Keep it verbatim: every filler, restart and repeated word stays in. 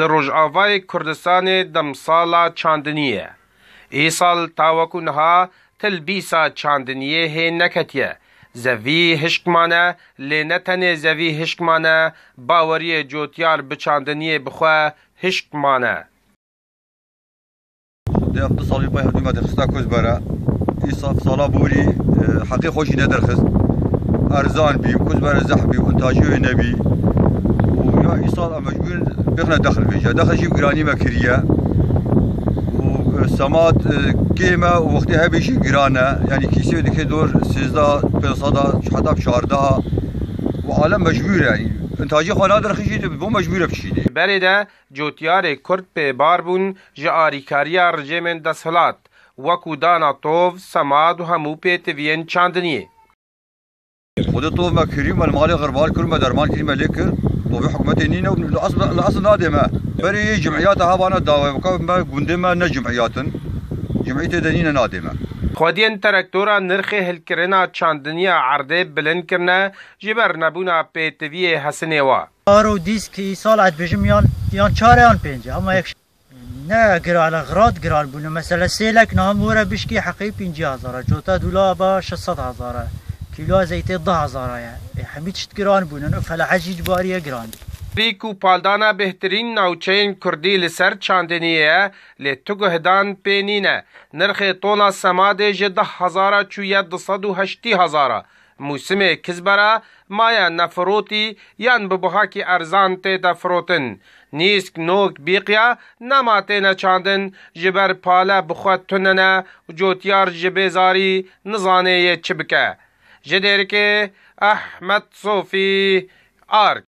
Di Rojavayê Kurdistanê demsala çandiniyê ye. Îsal ta wekû niha tilbîsa çandiniyê hê neketiye. Zevî hişk mane, lê ne tenê zevî hişk mane, baweriyê cotyar bi çandiniyê bi xwe hişk mane. Xwedê ev du salî pey hevdû me derxista Kuzbere. Îsal sala borî, e, heqê xwe jî nederxist. Erzan bî, Kuzbere zehf bî, û intajî wê nebî. Û ya îsal em mecbûr in bêxine dexil vêje. Dexil jî bi giranî me kiriye. Û, e, semat, e, kêm e û wextê hebê jî giran e. Yanî kîsê wê dike dor sêzdeh, pênc sed a, heta bi çardeh a. Û alem mecbûr e. Yanî intajî xwe nadirxî jî bo mecbûr e bişînê. Berê de cotyarê Kurd pê bar bûn ji arîkariya rejêmên desthilat, wekû dana tov, semad û hemû pêtiviyên çandiniyê. Xwedê tov me kirî, me li malê xirval kir, me derman kirî, me lê kir. Tovê hikûmetê nîne û li asl, li asl nadê me. Berê yê cimiyata havana dawe bika me gundê me ne cimiyat in. Cimiyetê de nîne nadê me. Xwediyên terektora nirxê hilkirina çandiniya erdê bilind kirine ji ber nebûna pêtiviyê hesinê wa. Aro dîsk îsal ez dibêjim yan, yan çar e yan pênc e, hema yek. Ne giran e, xirad giran bûne. Mesela sêlek niha were bişkî heqî pêncî hezar e. Cota dûla ba şeş sed hezar e. Kîloya zeytê du hezar e. E, hemî tişt giran bûne. Ev felahet jî cibariye giran. Vî ku paldana bêhtirîn navçeyên kurdî li ser çandiniyê ye, lê tu guhdan pê nîne. Nirxê tona semadê ji deh hezara çûye du sed û heştî hezara. Mûsimê Kizbera maye nefirotî yan bi buhakî erzan tête firotin. Nîsk, nok, bîqya nema têne çandin, ji ber pale bi xwe tunine û cotyar ji bêzarî nizane yê çi bike. Ji Dêrikê Ehmed Sofî, Ark.